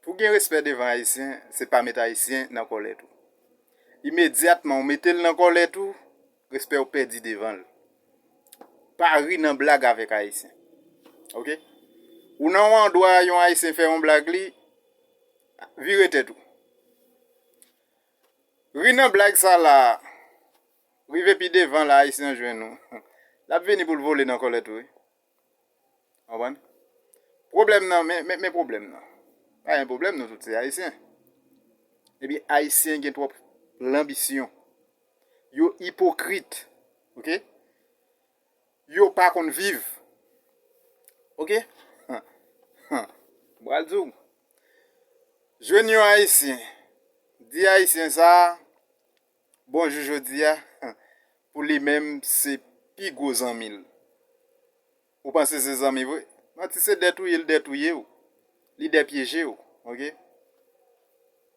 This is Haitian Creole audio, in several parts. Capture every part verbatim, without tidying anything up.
Pou gen respè devan Ayisyen, se pa met Ayisyen nan kòlèt ou. Imedyatman ou mete l nan kòlèt ou, respè w pèdi devan l. Pa ri nan blag avèk Ayisyen. Oke? Ou nan yon andwa, yon Ayisyen fè yon blag li, vire tèt ou. Ri nan blag sa la, rive pi devan la, Ayisyen an jwenn ou. L ap vini pou l vole nan kòlèt ou, wi. Konprann? Pwoblèm nan, men, men, men pwoblèm nan. Pa gen pwoblèm, nou tout se Ayisyen. Epi Ayisyen gen twòp lanbisyon. Yo ipokrit. Oke? Yo pa konn viv. Oke? M pral di w. Jwenn yon Ayisyen. Di Ayisyen sa, bonjou jodi a, pou li menm, se pi gwo zanmi l. Ou panse se zanmi vre? Manti, se dètouye l dètouye w. Li dèpyeje w, oke?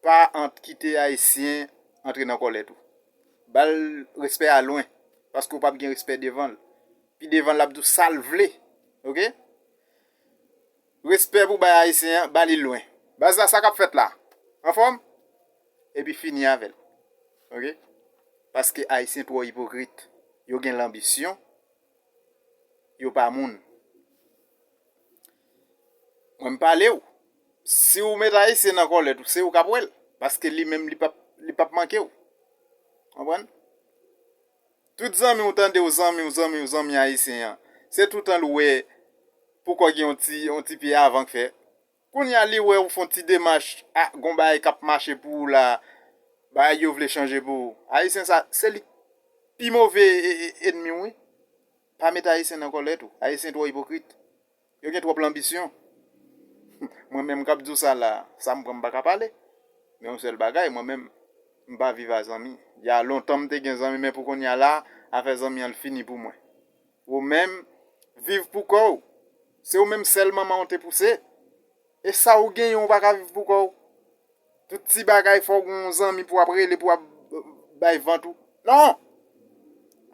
Pa ant kite Ayisyen antre nan kòlèt ou. Ba l respè a lwen, paske w p ap gen respè devan l. Pi devan l, l ap di w sa l vle, oke? Respè pou bay Ayisyen an, ba li lwen. Baz la, sa k ap fèt la? Anfòm? Epi fini avè l. Oke? Paske Ayisyen twò ipokrit. Yo gen lanbisyon. Yo pa moun. Mwen, m pale w. Si w met Ayisyen nan kòlèt ou, se ou k ap wè l. Paske li menm, li p ap, li p ap manke w. Konprann? Tout zanmi w tande w, zanmi w, zanmi w, zanmi Ayisyen an, se toutan l wè poukò gen yon ti, yon ti pye avan k fè. Kounye a, li wè ou fè yon ti demach, a, gon bagay k ap mache pou ou la, bagay yo vle chanje pou ou. Ayisyen sa, se li k pi move e, e, ènmi w, wi. Pa met Ayisyen nan kòlèt ou. Ayisyen twò ipokrit. Yo gen twòp lanbisyon. Mwen menm k ap di w sa la, sa m pran m pa ka pale. Men yon sèl bagay, mwen menm, m pa viv a zanmi. Ya lontan m te gen zanmi, men pou kounye a la, afè zanmi an fini pou mwen. Ou menm, viv pou kò w. Se ou menm sèl manman w te pouse. E sa ou genyen, ou pa ka viv pou kò w. Tout ti bagay, fò w gen yon zanmi pou w ap rele, pou w ap bay vant ou. Non!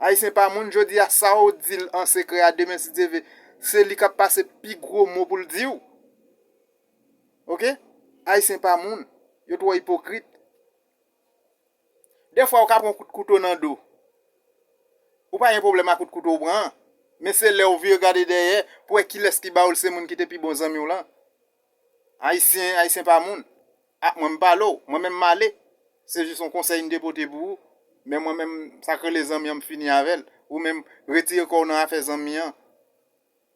Ayisyen pa moun, jodi a, sa w di l an sekrè a, demen, si Dye vle, se li k ap pase pi gwo mo pou l di w. Oke? Ayisyen pa moun. Yo twò ipokrit. Dèfwa, ou ka pran kout kouto nan do. Ou pa gen pwoblèm ak kout kouto ou pran an. Men se lè ou vire gade dèyè pou wè kilès ki ba w l, se moun ki te pi bon zanmi w lan. Ayisyen, Ayisyen pa moun. A, mwen, m pale w. Mwen menm, m ale. Se jis yon konsèy m te pote pou ou. Men mwen menm, sa k rele zanmi an, m fini avè l. Ou menm, retire kò w nan afè zanmi an.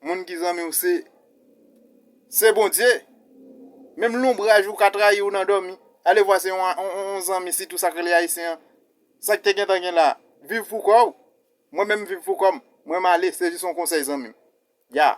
Moun ki zanmi w, se, se Bondye. Menm lonbraj ou ka trayi w nan dòmi. Alevwa se yon, yon, yon, yon zanmi, sitou sa k rele Ayisyen an. Sa k te gentan gen la? Viv pou kò w. Mwen menm, m viv pou kò m. Mwen, m ale, se jis yon konsèy zanmi m. Ya.